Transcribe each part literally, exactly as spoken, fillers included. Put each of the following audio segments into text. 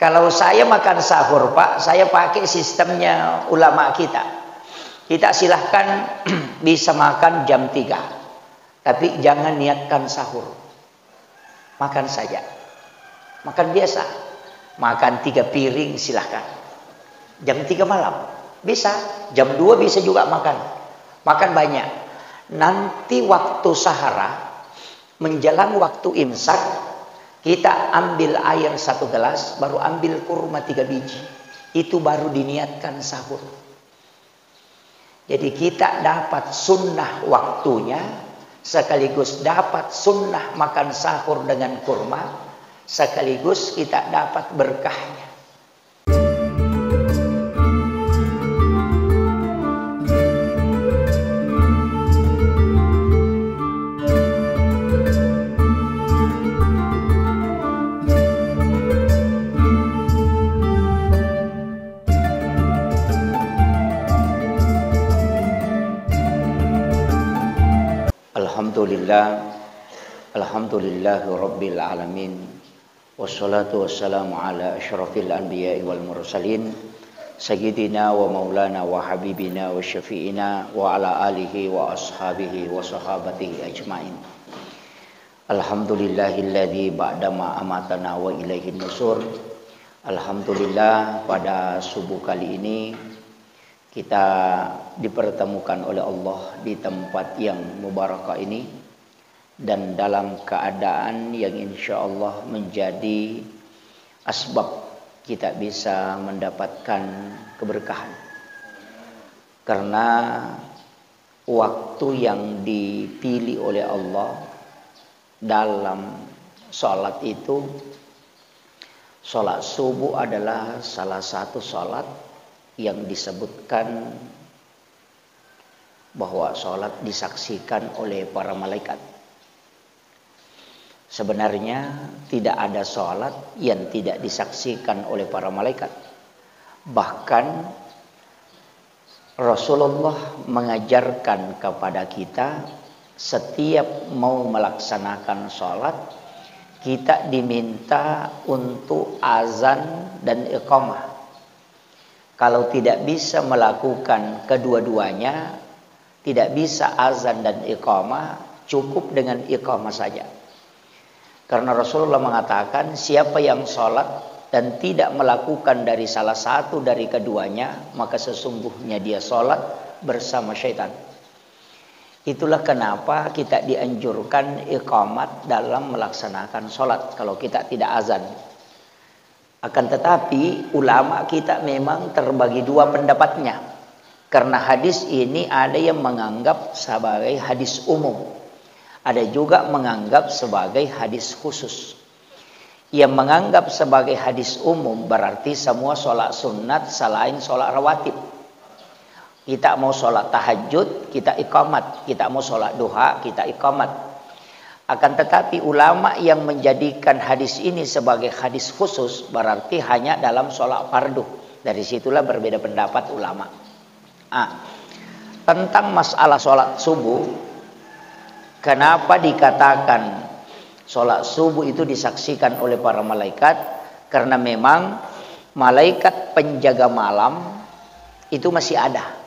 Kalau saya makan sahur, Pak, saya pakai sistemnya ulama kita. Kita silahkan bisa makan jam tiga, tapi jangan niatkan sahur. Makan saja. Makan biasa. Makan tiga piring, silahkan. Jam tiga malam. Bisa. Jam dua bisa juga makan. Makan banyak. Nanti waktu sahara, menjelang waktu imsak, kita ambil air satu gelas, baru ambil kurma tiga biji. Itu baru diniatkan sahur. Jadi, kita dapat sunnah waktunya, sekaligus dapat sunnah makan sahur dengan kurma, sekaligus kita dapat berkahnya. Alhamdulillah, alhamdulillahi rabbil alamin. Wassalatu wassalamu ala asyrafil anbiya'i wal mursalin, sayyidina wa maulana wa habibina wa syafi'ina wa ala alihi wa ashabihi wa sahabatihi ajmain. Alhamdulillahilladzi ba'dama amatana wa ilaihin nusur. Alhamdulillah, pada subuh kali ini kita dipertemukan oleh Allah di tempat yang mubarakah ini, dan dalam keadaan yang insya Allah menjadi asbab kita bisa mendapatkan keberkahan. Karena waktu yang dipilih oleh Allah dalam sholat itu, sholat subuh adalah salah satu sholat yang disebutkan bahwa sholat disaksikan oleh para malaikat. Sebenarnya, tidak ada sholat yang tidak disaksikan oleh para malaikat. Bahkan, Rasulullah mengajarkan kepada kita, setiap mau melaksanakan sholat, kita diminta untuk azan dan iqamah. Kalau tidak bisa melakukan kedua-duanya, tidak bisa azan dan iqamah, cukup dengan iqamah saja. Karena Rasulullah mengatakan, "Siapa yang sholat dan tidak melakukan dari salah satu dari keduanya, maka sesungguhnya dia sholat bersama syaitan." Itulah kenapa kita dianjurkan iqamat dalam melaksanakan sholat, kalau kita tidak azan. Akan tetapi, ulama kita memang terbagi dua pendapatnya. Karena hadis ini ada yang menganggap sebagai hadis umum, ada juga menganggap sebagai hadis khusus. Yang menganggap sebagai hadis umum berarti semua sholat sunat selain sholat rawatib. Kita mau sholat tahajud, kita iqamat. Kita mau sholat duha, kita iqamat. Akan tetapi, ulama yang menjadikan hadis ini sebagai hadis khusus berarti hanya dalam sholat fardu. Dari situlah berbeda pendapat ulama. Ah, tentang masalah sholat subuh, kenapa dikatakan sholat subuh itu disaksikan oleh para malaikat? Karena memang malaikat penjaga malam itu masih ada.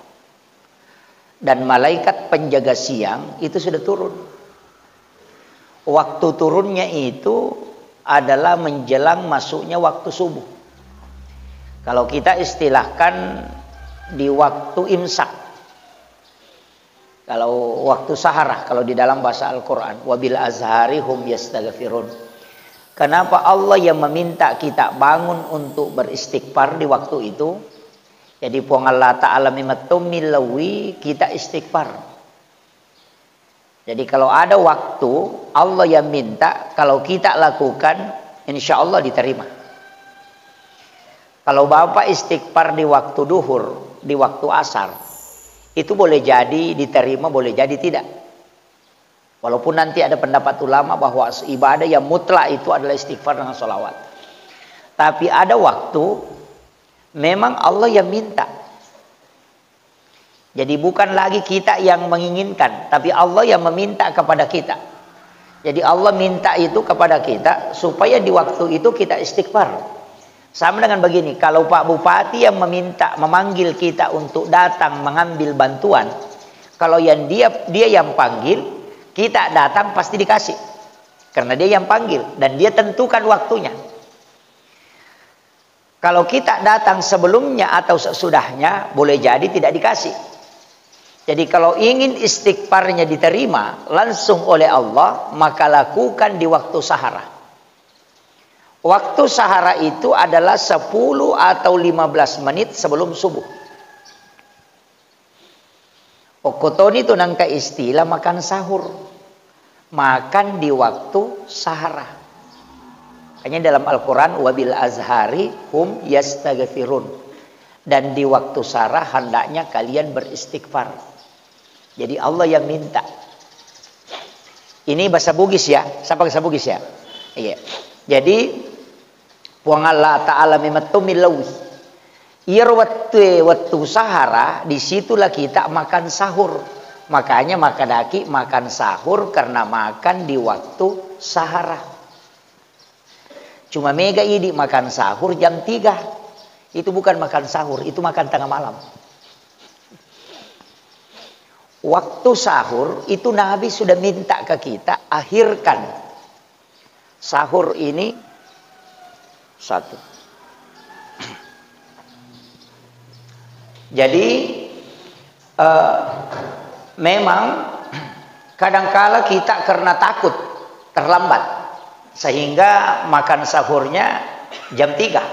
Dan malaikat penjaga siang itu sudah turun. Waktu turunnya itu adalah menjelang masuknya waktu subuh. Kalau kita istilahkan di waktu imsak. Kalau waktu saharah, kalau di dalam bahasa Al-Quran, "Wabil azhari hum yastaghfirun." Kenapa Allah yang meminta kita bangun untuk beristighfar di waktu itu? Jadi, Puang Allah Ta'ala memetto milauwi kita istighfar. Jadi, kalau ada waktu Allah yang minta, kalau kita lakukan, insya Allah diterima. Kalau Bapak istighfar di waktu duhur, di waktu asar, itu boleh jadi diterima, boleh jadi tidak. Walaupun nanti ada pendapat ulama bahwa ibadah yang mutlak itu adalah istighfar dengan sholawat. Tapi ada waktu memang Allah yang minta. Jadi, bukan lagi kita yang menginginkan, tapi Allah yang meminta kepada kita. Jadi, Allah minta itu kepada kita supaya di waktu itu kita istighfar. Sama dengan begini, kalau Pak Bupati yang meminta, memanggil kita untuk datang mengambil bantuan, kalau yang dia dia yang panggil, kita datang pasti dikasih. Karena dia yang panggil dan dia tentukan waktunya. Kalau kita datang sebelumnya atau sesudahnya, boleh jadi tidak dikasih. Jadi kalau ingin istighfarnya diterima langsung oleh Allah, maka lakukan di waktu sahara. Waktu sahara itu adalah sepuluh atau lima belas menit sebelum subuh. Okkotoni tu nangka istilah makan sahur. Makan di waktu sahara. Makanya dalam Al-Quran, "Wabil azhari hum yastaghfirun." Dan di waktu sahara hendaknya kalian beristighfar. Jadi Allah yang minta. Ini bahasa Bugis ya, siapa bahasa Bugis ya? Iya. Jadi Puang Allah Ta'ala memetto millauwi. Iyaro wettue, wettu sahara, disitulah kita makan sahur. Makanya makkadaki makan sahur karena makan di waktu sahara. Cuma mega idi makan sahur jam tiga. Itu bukan makan sahur, itu makan tengah malam. Waktu sahur itu Nabi sudah minta ke kita, akhirkan sahur ini satu. Jadi, eh, memang kadangkala kita karena takut terlambat, sehingga makan sahurnya jam tiga.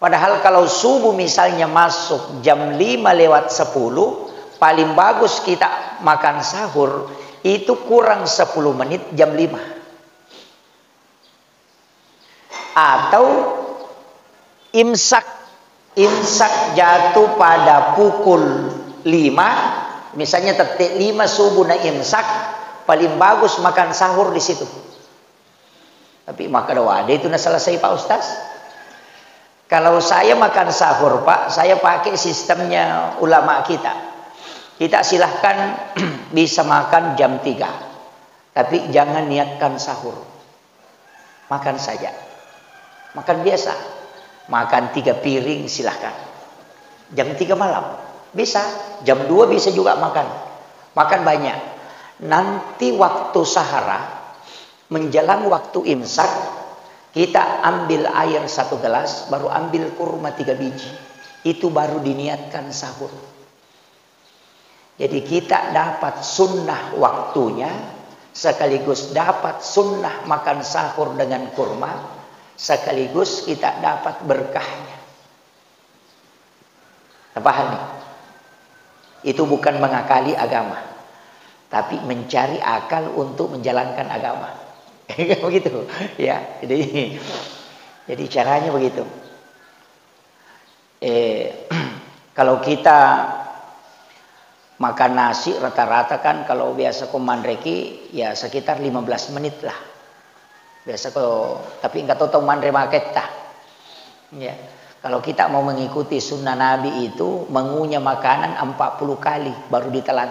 Padahal kalau subuh misalnya masuk jam lima lewat sepuluh, paling bagus kita makan sahur itu kurang sepuluh menit jam lima. Atau imsak, imsak jatuh pada pukul lima, misalnya tette lima subuh na imsak, paling bagus makan sahur di situ. Tapi makkeda, "Wade itu na selesai, Pak Ustaz?" Kalau saya makan sahur, Pak, saya pakai sistemnya ulama kita. Kita silahkan bisa makan jam tiga. Tapi jangan niatkan sahur. Makan saja. Makan biasa. Makan tiga piring silahkan. Jam tiga malam. Bisa. Jam dua bisa juga makan. Makan banyak. Nanti waktu sahara, menjelang waktu imsak, kita ambil air satu gelas, baru ambil kurma tiga biji. Itu baru diniatkan sahur. Jadi kita dapat sunnah waktunya, sekaligus dapat sunnah makan sahur dengan kurma, sekaligus kita dapat berkahnya. Nah, paham nih? Itu bukan mengakali agama, tapi mencari akal untuk menjalankan agama. Begitu, ya. Jadi, jadi caranya begitu. Eh, kalau kita makan nasi rata-rata kan kalau biasa ko manreki ya sekitar lima belas menit lah. Biasa ko, tapi engka to tau manre maketta. Ya. Kalau kita mau mengikuti sunnah Nabi itu mengunyah makanan empat puluh kali baru ditelan.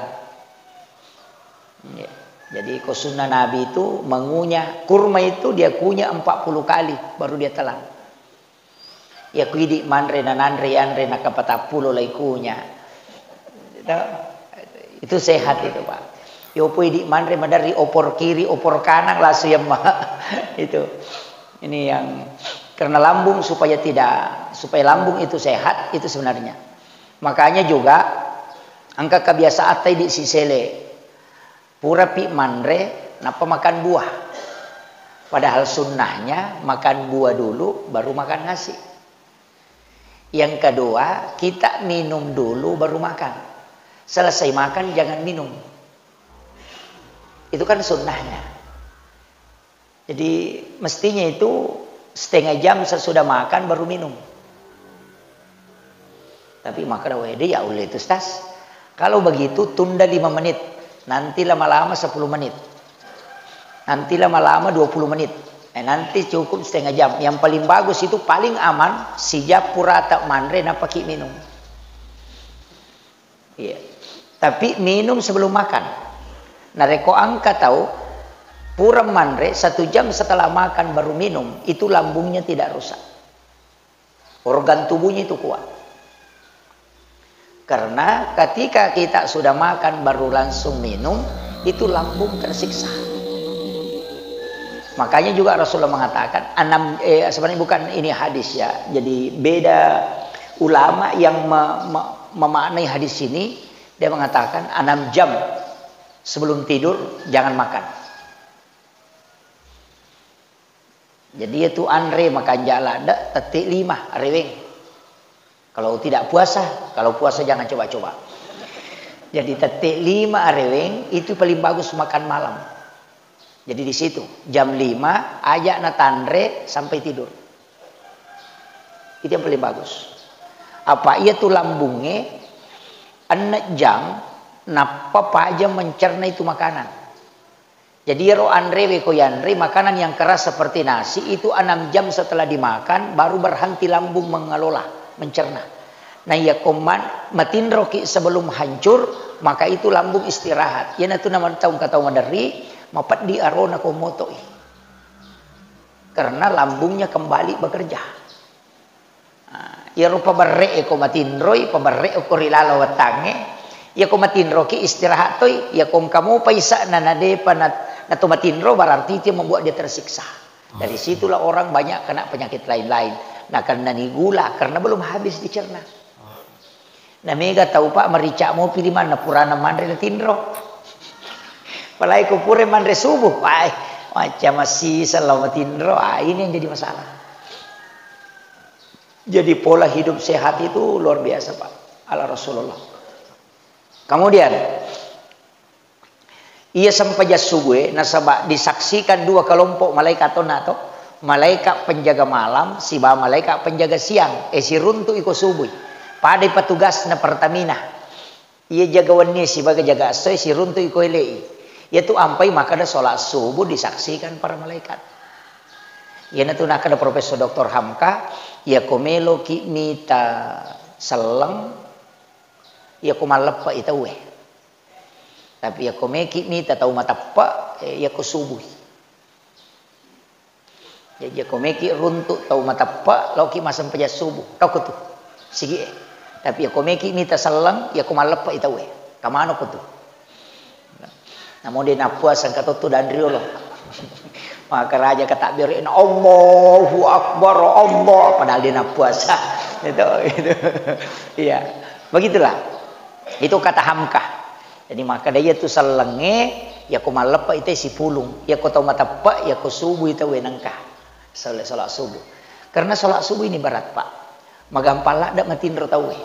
Ya. Jadi ko sunnah Nabi itu mengunyah kurma itu dia kunyah empat puluh kali baru dia telan. Iya ku idi manre nananre yanre nakapatappulo laikunya. Itu, itu sehat itu, Pak. Yopo idi manre maderri opor kiri, opor kanan langsung yamma. Itu. Ini yang karena lambung supaya tidak, supaya lambung itu sehat itu sebenarnya. Makanya juga engka kebiasaan tadi sisele. Purapi manre, nappa makan buah. Padahal sunnahnya makan buah dulu, baru makan nasi. Yang kedua, kita minum dulu, baru makan. Selesai makan, jangan minum. Itu kan sunnahnya. Jadi, mestinya itu setengah jam sesudah makan baru minum. Tapi makkeda, "Wede, ya ulle itu, Stas. Kalau begitu, tunda lima menit. Nanti lama-lama sepuluh menit. Nanti lama-lama dua puluh menit. Eh, nanti cukup setengah jam. Yang paling bagus itu, paling aman, sijang purata manre, nappaki minum." Iya. Tapi minum sebelum makan. Narekko engka tau pura manre satu jam setelah makan baru minum, itu lambungnya tidak rusak. Organ tubuhnya itu kuat. Karena ketika kita sudah makan baru langsung minum, itu lambung tersiksa. Makanya juga Rasulullah mengatakan, enam, eh, sebenarnya bukan ini hadis ya. Jadi beda ulama yang me- me- memaknai hadis ini, dia mengatakan enam jam sebelum tidur jangan makan. Jadi itu anre makan jala, de, tette lima areweng. Kalau tidak puasa, kalau puasa jangan coba-coba. Jadi tette lima areweng itu paling bagus makan malam. Jadi di situ jam lima aja natanre sampai tidur. Itu yang paling bagus. Apa iya tu lambunge enne jam nappa paja mencerna itu makanan. Jadi iyaro anrewe ko yanre makanan yang keras seperti nasi itu enam jam setelah dimakan baru berhenti lambung mengelola, mencerna. Nah, iya ko man- matinroki sebelum hancur, maka itu lambung istirahat. Iyanatu nama tau engka tau maderri, mapeddi arona ko motoi. Karena lambungnya kembali bekerja. Nah, iyaro paberre e ko matinroi, paberre e ko ri laleng wettangnge, iya ko matinroki istirahat toi, iya ko engka mopa isa'na nadepa na- nato matinro, berarti itu yang membuat dia tersiksa. Dari situlah orang banyak kena penyakit lain-lain. Nakennani gula karena belum habis dicerna. Na mega tau, Pak, merica mopi limanna purana manre natinro. Apalagi ko pura manre subuh, wah, macam masih selalu matinro. Ah, ini yang jadi masalah. Jadi pola hidup sehat itu luar biasa, Pak. Ala Rasulullah. Kemudian, iya sempajang subuh, eh, nasaba disaksikan dua kelompok malaikat to nato, malaikat penjaga malam siba malaikat penjaga siang, eh, siruntu iko subuh. Padai petugasna Pertamina. Iya jaga wenni sibaga jaga esso, eh, siruntu iko elei. Iya tu ampai makkeda sholat subuh disaksikan para malaikat. Iyanatu nakkeda Profesor Doktor Hamka, iya ko meloki mita selleng, iya ko malleppa i tauwe. Tapi iya ko meki mita tau mateppe, eh, iya ko subuh. Jaji iya ko meki runtu tau mateppe, laoki massempajang subuh. Kau ko tu. Sigi e. Tapi iya ko meki mita selleng, iya ko malleppa i tauwe. Kamano ko tu. Namo de nappuasa engka tottu danriolo. Maka raja katakbir, "Allahu Akbar, Allah," padahal de nappuasa. Itu, itu. Iya. Begitulah. Itu kata Hamka. Jadi makkeda iya tu sellengnge, iya ko malleppa i tauwe sipulung, iya ko tau mateppe, iya ko subuh i tauwe nengka. Sel-, sholat subuh. Karena sholat subuh ini berat, Pak. Magampang ladde matinro tauwe.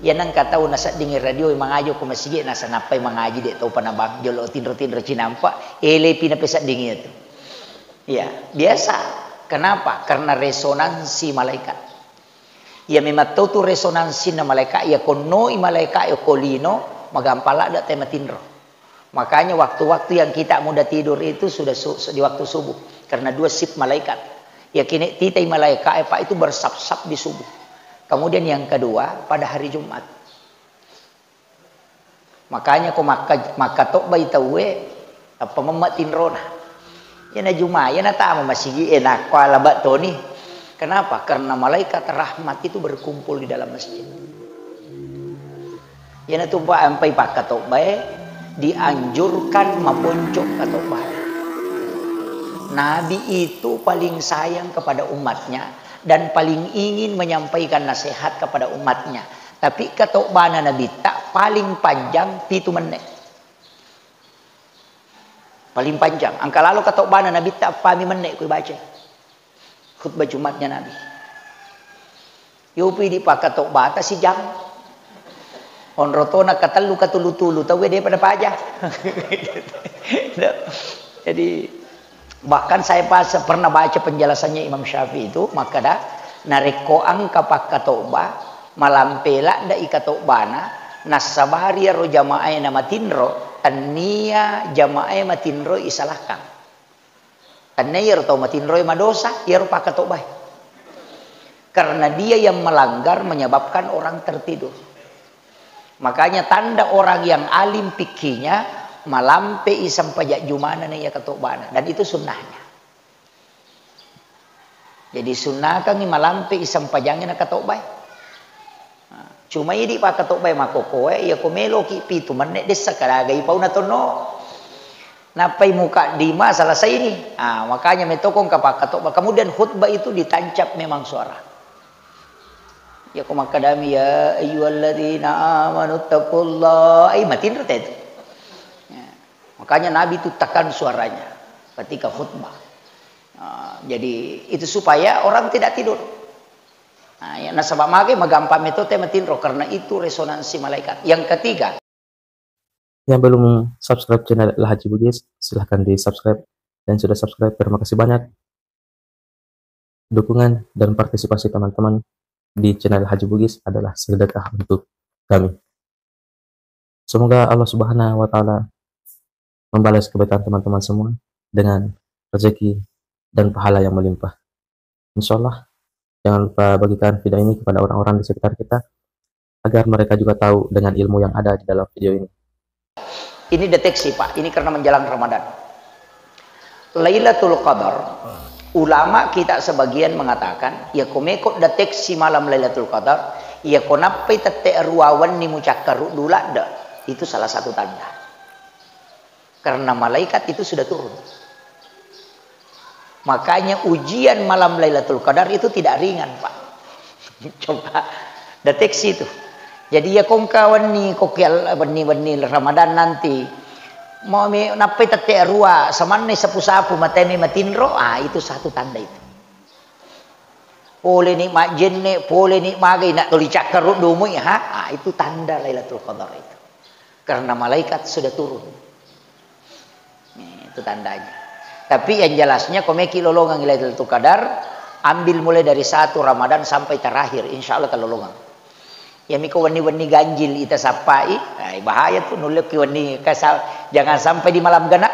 Iya nengka tau naseddingi radio mangaji ko masigi, nasanappai mangaji de tau panabang jolo tinro-tinro cinampa, elepi napeseddingi itu. Iya, biasa. Kenapa? Karena resonansi malaikat. Iya memang tau tu resonansinna malaika, iya konnoi malaika, iya ko lino, magampang ladde te matinro. Makanya waktu-waktu yang kita mudah tidur itu sudah su- su- di waktu subuh, karena dua shift malaikat. Iya kene titai malaika, eh, Pak, itu bersap-sap di subuh. Kemudian yang kedua, pada hari Jumat. Makanya ko makka-, makkatobbai tauwe, tappa memma tinrona. Iyana Juma, iyana tama masigi e, nakko alaba toni. Kenapa? Karena malaikat rahmat itu berkumpul di dalam masjid. Iyana tu pa-, ampai pakkatobbae, dianjurkan maponcok katobbae. Nabi itu paling sayang kepada umatnya dan paling ingin menyampaikan nasihat kepada umatnya. Tapi katobbana Nabitta paling panjang pitu menne. Paling panjang. Engka lalo katobbana Nabitta eppami menne ku ibacai. Khutbah Jumatnya Nabi. Yopi di pakkatobbata sijang. Onrotona katellu katulu-tulu tauwe de pada paja. Jadi, bahkan saya pas pernah baca penjelasannya Imam Syafi'i itu, makkeda, narekko engka pakkatobba, malampe ladde i katobbana, nassabari iyaro jamaae namatinro, tennia jamaae matinro isalahkan. Tennia iyaro tau matinroe madosa, iyaro pakkatobbae. Karena dia yang melanggar menyebabkan orang tertidur. Makanya tanda orang yang alim fikihnya, malampe i sempajang Jumana naiya katobbana. Dan itu sunnahnya. Jadi sunnakangngi malampe i sempajangnge nakatobbae. Nah, cuma idi pakkatobbae makkokkoe, iya ko meloki pitu menne dessa karagai pauna tonno. Nappai mukaddimah selesai ini. Ah, makanya metokong ka pakkatobba. Kemudian khutbah itu ditancap memang suara. Iya ko makkadami, "Ya ayyuhalladzina amanu taqullaha." Ai matinro te itu. Ya. Makanya Nabi itu tekan suaranya ketika khutbah. Ah, jadi itu supaya orang tidak tidur. Nah, ya, nasaba mage magampang metode matinro karena itu resonansi malaikat. Yang ketiga, yang belum subscribe channel Al Haji Bugis, silahkan di subscribe. Dan sudah subscribe, terima kasih banyak. Dukungan dan partisipasi teman-teman di channel Haji Bugis adalah sedekah untuk kami. Semoga Allah Subhanahu wa Ta'ala membalas kebaikan teman-teman semua dengan rezeki dan pahala yang melimpah. Insya Allah, jangan lupa bagikan video ini kepada orang-orang di sekitar kita, agar mereka juga tahu dengan ilmu yang ada di dalam video ini. Ini deteksi, Pak. Ini karena menjelang Ramadan. Lailatul Qadar, ulama kita sebagian mengatakan, ya ko meko deteksi malam Lailatul Qadar, ya ko nappai tette rua wenni mucakkaruddu ladde, itu salah satu tanda. Karena malaikat itu sudah turun. Makanya ujian malam Lailatul Qadar itu tidak ringan, Pak. Coba deteksi itu. Jadi ya kongka wenni, kokial wenni-wenni Ramadan nanti. Mau mi nappai tette rua, samanne sapu-sapu, matemi matinro, ah, itu satu tanda itu. Pole ni majjenne, pole ni magai, nak tuli cakkaruddu mui, ha? Ah, itu tanda Lailatul Qadar itu. Karena malaikat sudah turun. Nih, itu tandanya. Tapi yang jelasnya, ko meki lolongang Lailatul Qadar, ambil mulai dari satu Ramadan sampai terakhir, insya Allah talolongang. Ya miko wenni-wenni ganjil ita sappai, ai bahaya tuh, nulleki wenni kasa-, jangan sampai di malam genap.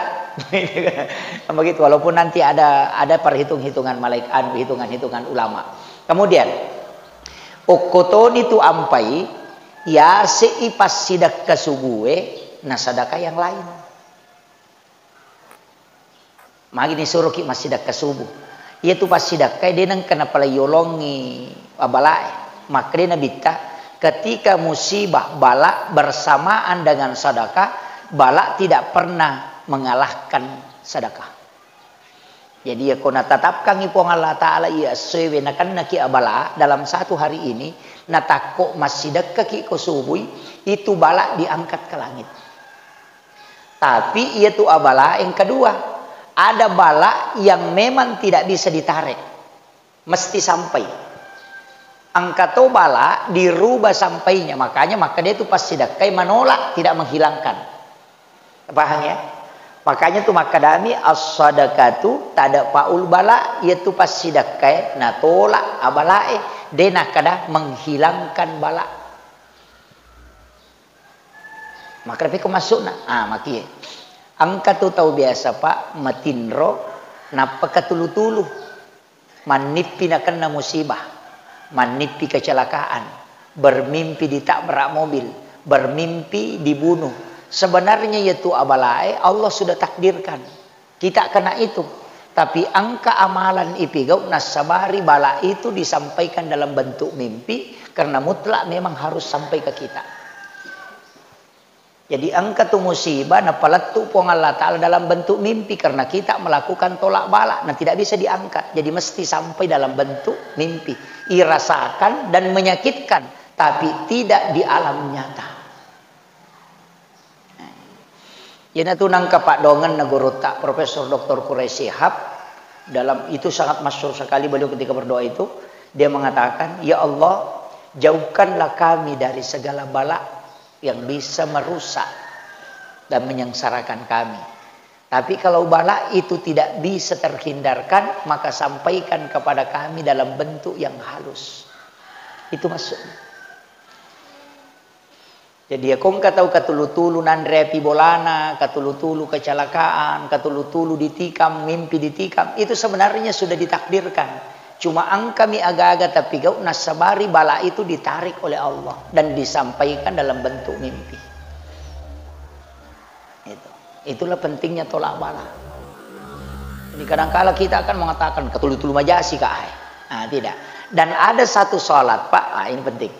Begitu, walaupun nanti ada, ada perhitung-hitungan malaik-, anu, hitungan-hitungan ulama. Kemudian, okkotoni tu ampai, yase i passidekka subue, na sadaka yang lain. Magi nisuroki massidekka subuh. Iyatu passidekkae de nengka napalaiolongi abalae. Makkeda Nabitta, ketika musibah bala bersamaan dengan sedekah, bala tidak pernah mengalahkan sedekah. Jadi, yako natatapkangngi Puang Allah Ta'ala iya essoewe nakennaki abala dalam satu hari ini, natakko massidekkaki ko subui, itu bala diangkat ke langit. Tapi iyatu abala yang kedua, ada bala yang memang tidak bisa ditarik, mesti sampai. Engka to bala dirubah sampainya, makanya makkeda tu passidekkai menolak, tidak menghilangkan. Paham ya? Makanya tu makkedami as-sadaqatu tadfa'ul bala, iyatu passidekkai natolak abalae, de nakkeda menghilangkan bala. Makkedapiko maksudna? Ah, makie. Engka tu tau biasa, Pak, matinro, nappa katulu-tulu. Mannippi nakenna musibah, mannippi kecelakaan, bermimpi ditabrak mobil, bermimpi dibunuh. Sebenarnya iyatu abalae Allah sudah takdirkan. Kita kena itu. Tapi engka amalan ipigau nassabari bala itu disampaikan dalam bentuk mimpi, karena mutlak memang harus sampai ke kita. Jadi engka tu musibah napalettu Puang Allah Ta'ala dalam bentuk mimpi karena kita melakukan tolak bala, nah tidak bisa diangkat. Jadi mesti sampai dalam bentuk mimpi. Irasakan dan menyakitkan, tapi tidak di alam nyata. Iyanatu nangka paddoangenna gurutta Profesor Doktor Quraish Shihab, dalam itu sangat masyhur sekali beliau ketika berdoa itu, dia mengatakan, "Ya Allah, jauhkanlah kami dari segala bala yang bisa merusak dan menyengsarakan kami. Tapi kalau bala itu tidak bisa terhindarkan, maka sampaikan kepada kami dalam bentuk yang halus." Itu maksudnya. Jadi, ya, kongka tau katulu-tulu nanre api bolana, katulu-tulu kecelakaan, katulu-tulu ditikam, mimpi ditikam, itu sebenarnya sudah ditakdirkan. Cuma engkami aga-aga tapi gau nassabari bala itu ditarik oleh Allah dan disampaikan dalam bentuk mimpi. Itu. Itulah pentingnya tolak bala. Jadi kadangkala kita akan mengatakan, "Katulu-tulu majasi ka ai." Ah, tidak. Dan ada satu sholat, Pak, ah, ini penting.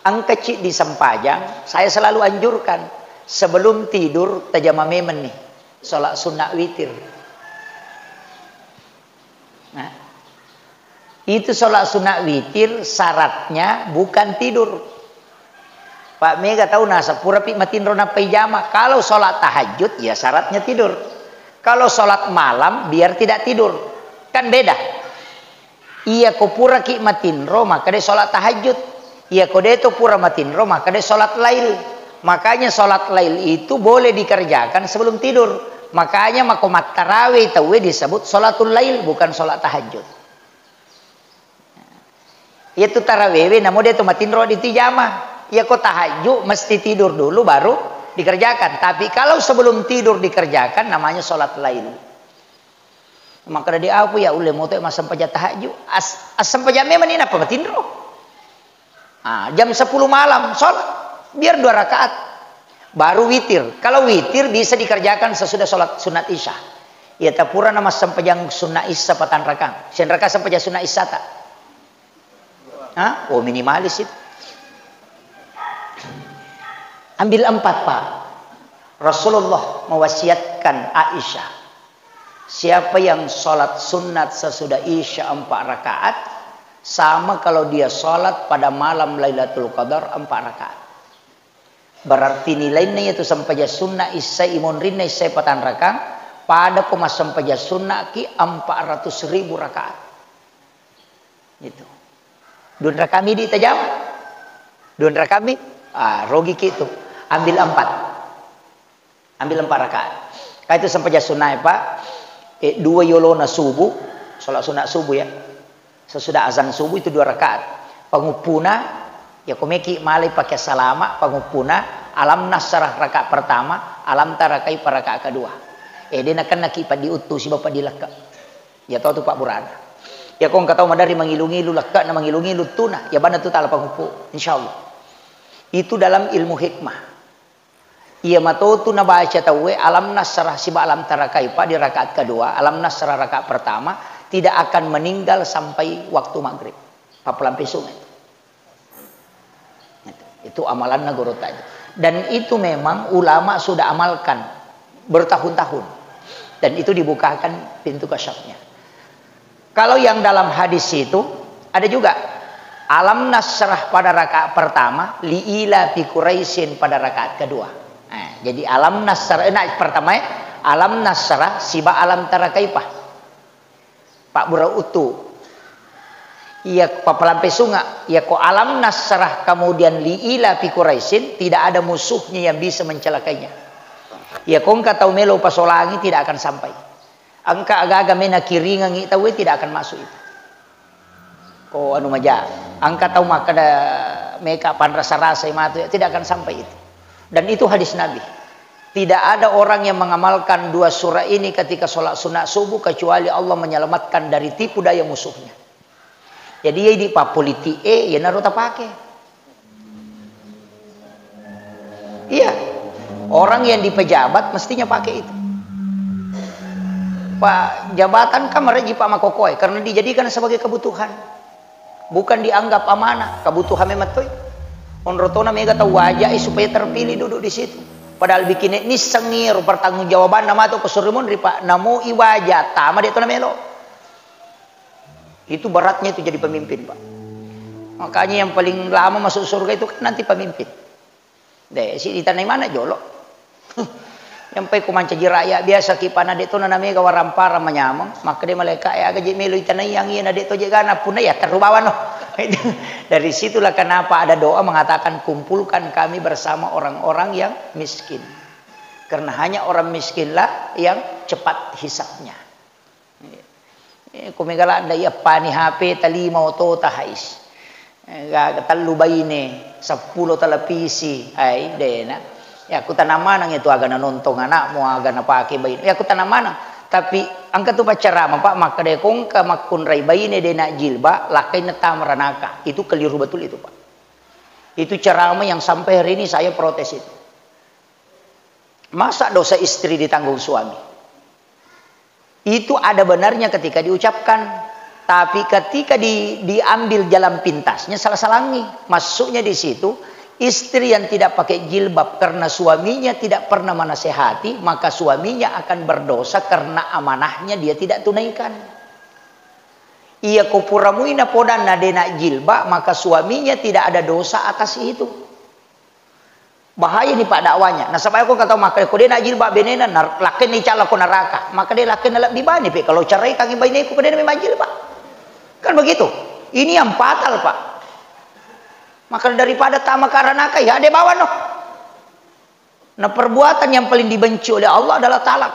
Engka ci disempajang, saya selalu anjurkan, sebelum tidur, tajama memang nih, sholat sunat witir. Nah, itu sholat sunat witir syaratnya bukan tidur. Pak, mega tau naseng purapi matinro nappai jama. Kalau sholat tahajud, ya syaratnya tidur. Kalau sholat malam, biar tidak tidur. Kan beda. Iya ko puraki matinro, maka de sholat tahajud. Iya ko deto pura matinro, maka de sholat lail. Makanya sholat lail itu boleh dikerjakan sebelum tidur. Makanya mako mattarawe tauwe disebut sholatul lail, bukan sholat tahajud. Iyatu tarawewe namo de to matinro ditijama. Iya ko tahajud mesti tidur dulu baru dikerjakan. Tapi kalau sebelum tidur dikerjakan namanya sholat lail. Maka dari apa ya ulle moto massempajang tahajud. As, assempajang memang ini apa matinro? Ah, jam sepuluh malam sholat biar dua rakaat. Baru witir. Kalau witir bisa dikerjakan sesudah sholat sunat isya. Iya tapura nama sempajang sunat isya patang rakang. Sen raka sempajang sunat isya tak? Hah? Oh, minimalis itu. Ambil empat, Pak. Rasulullah mewasiatkan Aisyah, siapa yang sholat sunat sesudah isya empat rakaat, sama kalau dia sholat pada malam Lailatul Qadar empat rakaat. Berarti nilainna itu sempajang sunat isya imonrinna isya patang rakang, pada ko massempajang sunat ki empat ratus ribu rakaat. Gitu. Dua rakaat mi ditajama. Dua rakaat mi, ah, rogi ki tu. Ambil empat. Ambil empat rakaat. Ka itu sempajang sunat, Pak. Eh, dua yolona subuh, sholat sunat subuh ya. Sesudah azan subuh itu dua rakaat. Panguppuna, ya komeki malai pakai salama, panguppuna, alam nasrah rakaat pertama, alam tara kaifa rakaat kedua. Eh, de nakenna ki paddi uttu sibawa paddi lekka. Ya tau tu Pak Burana. Ya ko engka tau madari mangilu-ngilu lekka na mangilu-ngilu tuna, ya bana tu tala panguppu, insyaallah. Itu dalam ilmu hikmah. Iya matotu nabaca tauwe alam nasrah siba alam tara kaifa di rakaat kedua, alam nasrah rakaat pertama, tidak akan meninggal sampai waktu maghrib. Pappelampe sunge. Itu amalanna gurutta itu. Dan itu memang ulama sudah amalkan bertahun-tahun. Dan itu dibukakan pintu kasyafnya. Kalau yang dalam hadis itu, ada juga alam nasrah pada rakaat pertama, liila fi Quraisyin pada rakaat kedua. Nah, jadi alam nasrah, eh, nah, pertama ya, alam nasrah siba alam tara kaifa. Pak Burau Utu. Iya, papelampe sunga, iya ko alam nasrah kemudian liila fi Quraisyin, tidak ada musuhnya yang bisa mencelakainya. Iya ko engka tau melo pasolangi tidak akan sampai. Engka aga-aga mena kiringangi tauwe tidak akan masuk itu. Ko anu maja, engka tau makkeda meka panrasa-rasai matu, tidak akan sampai itu. Dan itu hadis Nabi. Tidak ada orang yang mengamalkan dua surah ini ketika sholat sunat subuh kecuali Allah menyelamatkan dari tipu daya musuhnya. Jadi ya di politik eh, ya naro tapake. Iya. Orang yang di pejabat mestinya pakai itu. Pak jabatan kan mereji Pak Makokoe karena dijadikan sebagai kebutuhan. Bukan dianggap amanah, kebutuhan memang toi. Onrotona mega tau wajai supaya terpilih duduk di situ. Padahal bikin nissengi ro pertanggungjawabanna matu ko suri monri Pak, namo iwaja tama de to namelo. Itu beratnya itu jadi pemimpin, Pak. Makanya yang paling lama masuk surga itu kan nanti pemimpin. De, si ditanai mana jolo. Nyampai ku mancaji rakyat biasa ki pana de to na mega waramparang manyameng, maka de malaika e aga je melo itanai yang iya na de to je gana punna ya terru bawano. Dari situlah kenapa ada doa mengatakan kumpulkan kami bersama orang-orang yang miskin. Karena hanya orang miskinlah yang cepat hisabnya. Eh, ko mega ladda iya pani H P talima otota hais. Eh, gaga tellu baine, seppulo televisi, ai dena. Ya ku tanang maneng itu aga nanontong anakmu, aga napake baine. Ya ku tanang maneng. Tapi engka tu paccarama Pak makkeda ko engka makkunrai baine dena jilbab, lakkainna tama ranaka. Itu keliru betul itu Pak. Itu ceramah yang sampai hari ini saya protes itu. Masa dosa istri ditanggung suami? Itu ada benarnya ketika diucapkan. Tapi ketika di, diambil jalan pintasnya, salah-salangi. Maksudnya di situ, istri yang tidak pakai jilbab karena suaminya tidak pernah menasehati, maka suaminya akan berdosa karena amanahnya dia tidak tunaikan. Iya ko pura mui napodanna de' najilbab, maka suaminya tidak ada dosa atas itu. Bahaya ni, Pak, dakwanya. Nasaba ko engka tau makkeda, ko de' najilbab benena, nar-, lakkenna icalla ko neraka. Makkeda lakkenna lebbi bani, pe, kalau ceraikangi baineku, ko de' na memang jilbab. Kan begitu. Ini yang fatal, Pak. Maka daripada tama ka neraka, ya de' bawa no. Nah, perbuatan yang paling dibenci oleh Allah adalah talak.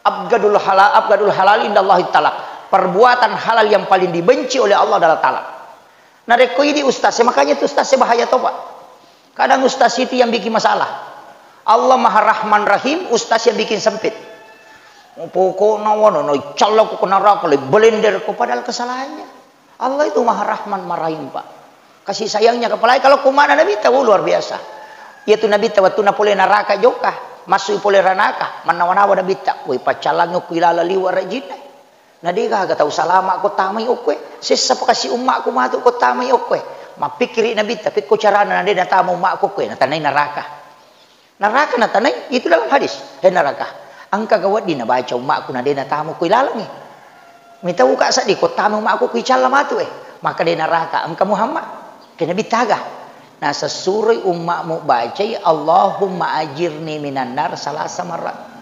Abgadul halal, abgadul halal indallahi talak. Perbuatan halal yang paling dibenci oleh Allah adalah talak. Narekko idi ustaz, makanya itu ustaz bahaya to, Pak. Kadang ustaz itu yang bikin masalah. Allah Maha Rahman Rahim, ustaz yang bikin sempit. Pokokna wano, no, icalla ko neraka, le belender ko, padahal kesalahannya. Allah itu Maha Rahman, Maha Rahim, Pak. Kasih sayangnya, apalagi kalau ko mana Nabitta, oh, luar biasa. Iya tu Nabitta, waktu napole neraka jokka, masuk pole ranaka, mannawa-nawa Nabitta, woi, paccalangi okko ilala liwa rajinna. Na de' gaga tau salama ko tamai okkoe, sessa pakasi ummaku matu ko tamai okkoe. Mappikiri Nabitta, pekko carana na de' natama ummaku okkoe, natanai neraka. Neraka natanai, itu dalam hadis. He neraka, engka ga wedding nabaca ummaku na de' natama ko ilalangngi? Mitauka seddi ko tama ummaku ko icalla matu, eh. Maka de' neraka, engka Muhammad. Ke Nabitta ga? Nasessuroi ummamu bacai, "Allahumma ajirni minan nar," salasa marrat.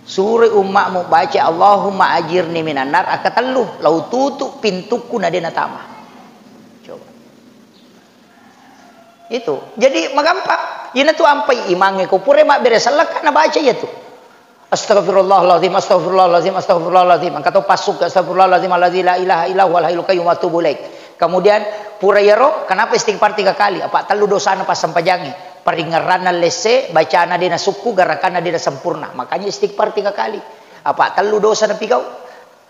Suroi ummamu bacai, "Allahumma ajirni minan nar," akkatellu, lao tutu pintukku na de' natama. Coba. Itu. Jadi magampang. Iyana tu ampai imangnge ko pura mabbere sellekka nabaca iya tu. Astagfirullahaladzim, astagfirullahaladzim, astagfirullahaladzim. Engka to passukku, astagfirullahaladzim alladzi la ilaha illa huwal hayyul qayyum wa atubu ilaik. Kemudian pura iyaro, kenapa istighfar tiga kali? Apa tellu dosana passempajangnge. Paringngeranna lesse, bacana de' nasukku, garakanna de' nasempurna. Makanya istighfar tiga kali. Apa tellu dosa napigau?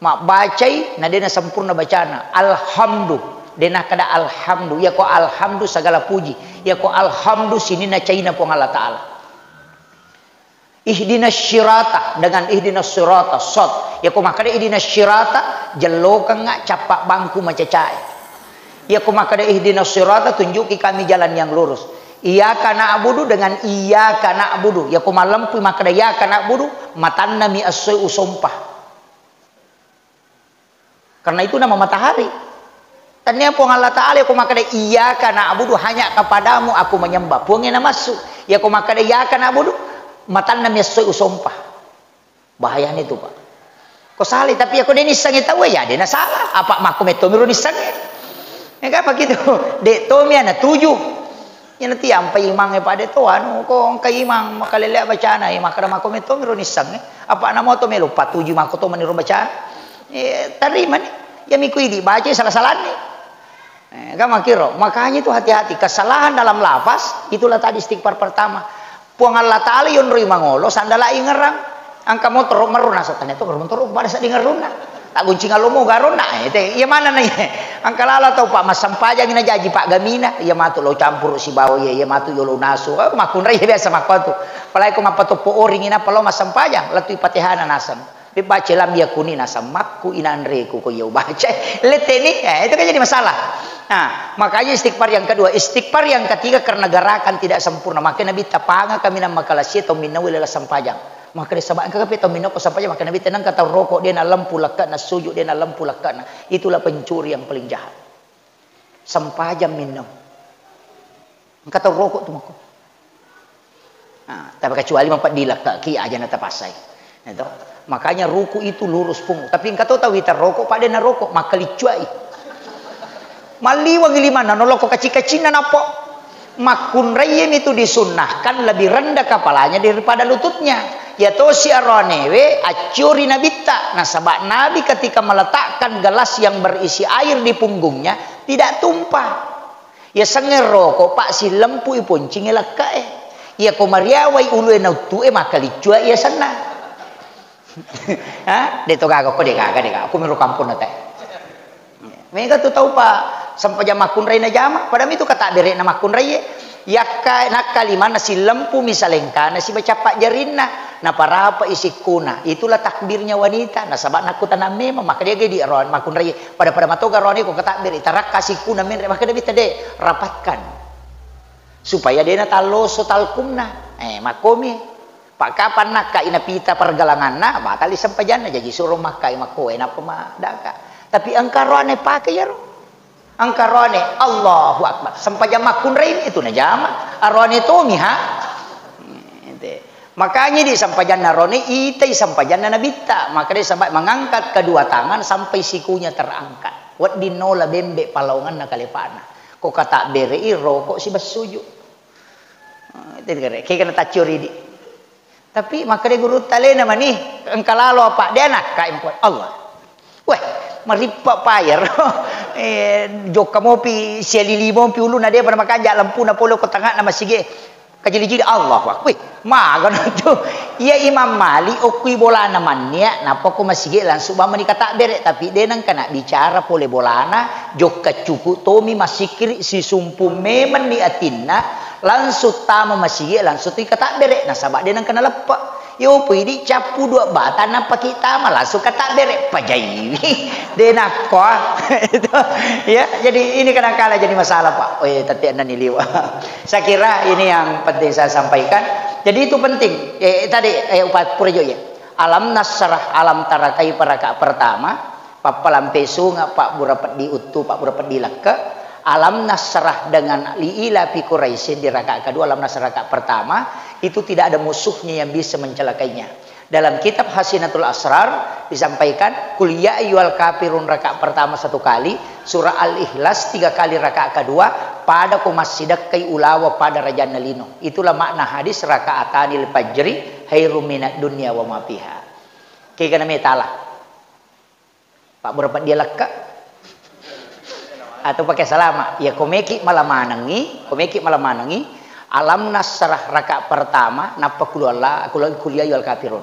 Mabbacai na de' nasempurna bacana. Alhamdu. De' nakkeda alhamdu. Iyako alhamdu segala puji. Iyako alhamdu sininna caina Puang Allah Ta'ala. Ihdinas sirata, dengan ihdinas sirata, sot. Iyako makkeda ihdinas sirata, jellokengnga cappa bangku macacae. Iyako makkeda ihdinas sirata, tunjuki kami jalan yang lurus. Iyyaka na'budu dengan iyyaka na'budu. Iyako mallempui makkeda iyyaka na'budu, matannami essoe usompa. Karena itu nama matahari. Tania Puang Allah Ta'ala ko makkeda, "Iyyaka na'budu," hanya kepadamu aku menyembah. Puangnge namassu. Iyako makkeda, "Iyyaka na'budu," matanna mi essoi usompa. Bahayana itu, Pak. Ko salai, tapi iyako de' nissengngi tau, ya de' nasalah. Apa makko metto miro nissengngi. Ya kan begitu. De' tomi ana tuju. Iyana ti ampai imangnge pada to, anu, ko engka imang makalelea bacana, eh, makkeda makko metto miro nissengnge. Apa namo to melo patuju makko to maniro bacana. Eh, tarimani. Iyami ku idi baca salah-salanni. Eh, kan makkiro. Makanya itu hati-hati. Kesalahan dalam lafaz, itulah tadi istighfar pertama. Puang Allah Ta'ala yonroi mangolo, sandala ingerang. Engka motoro merru naseng, tania to motoro pada sedding errunna. Tagguncing alomo garonna, eh, te, iya manenna iya. Engka lala tau, Pak, massempajang na jaji, Pak, gamina, iya matu lo campuru sibawa iya, iya matu yolo nasu. Eh, makkunrai biasa makko tu. Apalagi ko mappatoppo oringi nappa lo massempajang, lettu Fatihana naseng. Dibaca lam yakuni naseng, makku inanreku ko iya ubaca. Leteni, eh, itu kan jadi masalah. Nah, makanya istighfar yang kedua, istighfar yang ketiga karena gerakan tidak sempurna. Makanya Nabitta panga kaminang makalasie tau minnaui lela sempajang. Makkeda saba engka kape tau minokko sempajang, makkeda Nabitta nengka tau roko de' nalempu lekke'na, sujud de' nalempu lekke'na. Itulah pencuri yang paling jahat. Sempajang minno. Engka tau roko tu makko. Nah, tapi kecuali mapeddi lekke'ki aja na tapassai. Itu. Makanya ruku itu lurus pung. Tapi engka to tau wita roko, pada na roko, makkaliccuai. Malliwang limanna, noloko kaci-kacinna nappo. Makkunraiemi tu disunnahkan lebih rendah kepalanya daripada lututnya. Ya tosi aroanewe acciori Nabitta, nasaba Nabi ketika meletakkan gelas yang berisi air di punggungnya, tidak tumpah. Ya sengnge roko, Pak, silempui poncinge lekke'e. Ya ko mariawai ulue nauttue, makkaliccuai ya senna. Ha? De' to gaga ko, de' gaga, de' gaga. Ko miro kampung na te. Mega tu tau, Pak, sempajang makkunrai na jama, padahal itu kata bere'na makkunrai. Yakka nakka limanna silempu mi salengkana sibaca pajjarinna. Naparapai sikkuna, itulah takbirnya wanita. Nasaba nakkutanang memang, maka dia gedi aroane makkunrai, pada-pada matoga aroane ko katabbere, tarakka sikkuna menre, maka dia minta de, rapatkan. Supaya de natalloso talkunna. Eh, makkomi. Pak kapan nakkai napita pergelanganna, batal sempajanna, jaji suro makkai makkoe, nappa madaka. Tapi engka aroane pake iyaro. Engka aroane, Allahu Akbar. Sempajang makkunrai itu najama. Aroane tomi, ha? Ente. Makanya di sempajanna aroane, itai sempajanna Nabitta. Maka dia sampai mengangkat kedua tangan sampai sikunya terangkat. Wedding nola bembe palaonganna kalepana. Ko katabberei rokok sibessuju. Ente kere, kekena taccio ridi. Tapi makkeda gurutta alena mani, engka lalo apa? De nakkai muko, Allah. Weh, marippa pa iyaro. Eh, jokka mopi, sialili mopi uluna, de pada makaja lampuna pole ko tangana masige. Kajili-jili, Allahu Akbar. Wih, magana tu. Iya Imam Malik okkui bolana mannia, nappa ko masige langsung bamani katabbere, tapi de nengka na bicara pole bolana, jokka cuku tomi masikiri, sisumpu memeng ni atinna, langsung tama masigi, langsung tu katabbere, nasaba de nengka naleppe. Yo pui di cappu dua bata, nappa ki tama, langsung katabbere, pajaiwi. De nakko, ah. Itu, ya, jadi ini kadangkala jadi masalah, Pak. Oh, iya, tadi anda nih liwa. Saya kira ini yang penting saya sampaikan. Jadi itu penting. Eh, tadi, eh, upat pura jo, ya. Alam nasrah, alam tara kaifa rakaat pertama. Pappalampe sunga, pabbura peddi uttu, pabbura peddi lekke. Alam nasrah dengan liilafi Quraisyin di rakaat kedua, alam nasrah rakaat pertama, itu tidak ada musuhnya yang bisa mencelakainya. Dalam kitab Hasinatul Asrar disampaikan, "Qul ya ayyuhal kafirun" rakaat pertama satu kali, surah Al-Ikhlas tiga kali rakaat kedua, pada ko massidekkai ulawa pada rajanna lino. Itulah makna hadis, "Rakaatanil fajri khairum minad dunya wa ma fiha." Kegana metala. Pabbura peddi lekke. Atau pakai salama. Ya, ko meki mala manengi, ko meki mala manengi, alam nasrah rakaat pertama, nappa qul huwallah, qul, qul ya ayyuhal kafirun.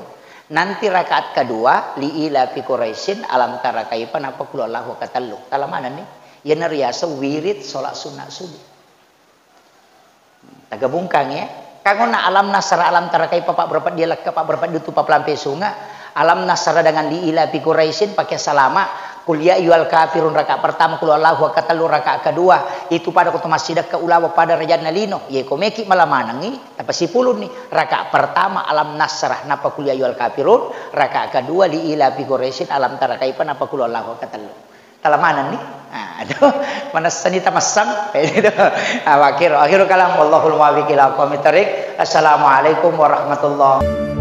Nanti rakaat kedua, liilafi Quraisyin, alam tara kaifa, nappa qul huwallahu ahad katellu. Tala manenni. Iyana riaseng wirid salat sunat subuh. Tagabungkang, ya. Kangonna alam nasrah, alam tara kaifa, pabbura peddi lekke, pabbura peddi uttu, pappalampe sunga. Alam nasrah dengan liilafi Quraisyin pakai salama. Qul ya ayyuhal kafirun rakaat pertama, qul huwallahu ahad katellu rakaat kedua. Itu pada ko to massidekka ulawa pada rajanna lino. Ye ko meki mala manengi, tapasipulunni. Rakaat pertama alam nasrah, nappa qul ya ayyuhal kafirun. Rakaat kedua liilafi Quraisyin, alam tara kaifa, nappa qul huwallahu ahad katellu. Tala manenni. Ah, aduh, manessani tamassang. Itu. Ah, wa akhiru, akhiru kalam, wallahul muwaffiq ila aqwamit thariq. Assalamualaikum warahmatullahi